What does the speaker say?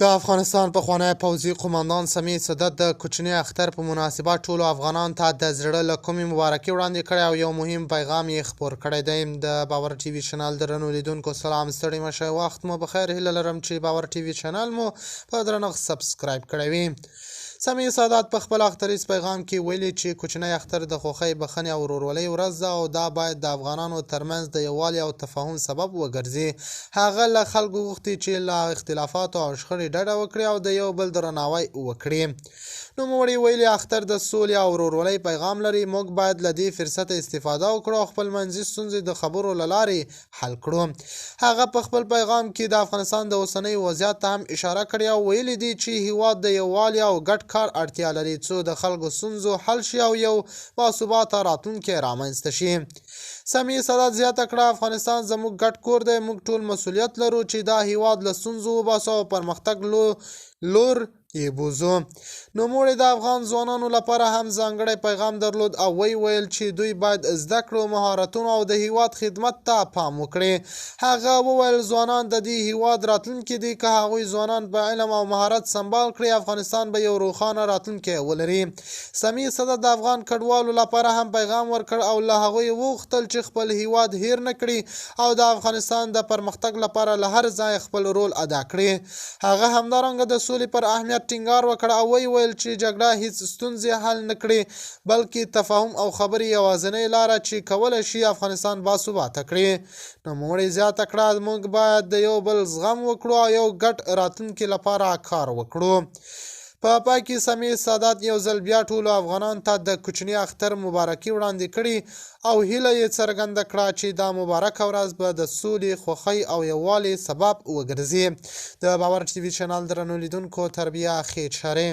د افغانستان پخوانی پوځي قوماندان سمیع سادات د کوچني اختر په مناسبت ټولو افغانانو ته د زړه له کومې مبارکي وړاندې کړې او یو مهم پیغام یې خپور کړی دی. د باور ټي وي چینل درنو لیدونکو سلام، ستړي مه شئ، وخت مو په خیر. هیله لرم چې باور ټي وي چینل مو په درنښت سبسکرایب کړی وي. سمیع سادات په خپل اختریز پیغام کې ویلي چې کوچنی اختر د خوښۍ، بخښنې او ورورولۍ ورځ ده او دا باید د افغانانو ترمنځ د یووالي او تفاهم سبب وګرځي. هغه له خلکو غوښتي چې له اختلافاتو او شخړې ډډه وکړي او د یو بل درناوی وکړي. نوموړي ویلي، اختر د سولې او ورورولۍ پیغام لري، موږ باید له دې فرصته استفاده وکړو او خپلمنځي ستونزې د خبرو له لارې حل کړو. هغه په خپل پیغام کې د افغانستان د اوسنۍ وضعیت ته هم اشاره کړې او ویلي دي چې هیواد د یووالي او ګډ کار اړتیا لري، څو د خلکو ستونزو حل شي او یو باثباته راتلونکی رامنځته شي. سمیع سادات زیاته کړه، افغانستان زموږ ګډ کور دی، موږ ټول مسوولیت لرو چې دا هیواد له ستونزو وباسو او پرمختګ لور یې بوځو. نوموړي د افغان ځوانانو لپاره هم ځانګړی پیغام درلود او ویې ویل چې دوی باید زده کړو، مهارتونو او د هیواد خدمت ته پام وکړي. هغه وویل، ځوانان د دې هیواد راتلونکي دي، که هغوی ځوانان په علم او مهارت سمبال کړي، افغانستان به یو روښانه راتلونکی ولري. سمیع سادات د افغان کډوالو لپاره هم پیغام ورکړ او له هغوی یې وغوښتل چې خپل هیواد هیر نه کړي او د افغانستان د پرمختګ لپاره له هر ځایه خپل رول ادا کړي. هغه همدارنګه د سولې پر اهمیت ټینګار وکړ او ویې ویل چې جګړه هیڅ ستونزې حل نه کړي، بلکې تفاهم او خبرې یوازینۍ لاره چې کولی شي افغانستان باثباته کړي. نوموړي زیاته کړه، موږ باید د یو بل زغم وکړو او یو ګډ راتلونکي لپاره کار وکړو. په پای کې سمیع سادات یو ځل بیا ټولو افغانانو ته د کوچني اختر مبارکي وړاندې کړې او هیله یې څرګنده کړه چې دا مبارکه ورځ به د سولې، خوښۍ او یووالي سبب وګرځي. د باور ټي وي چینل درنو لیدونکو تربیه ښې چارې.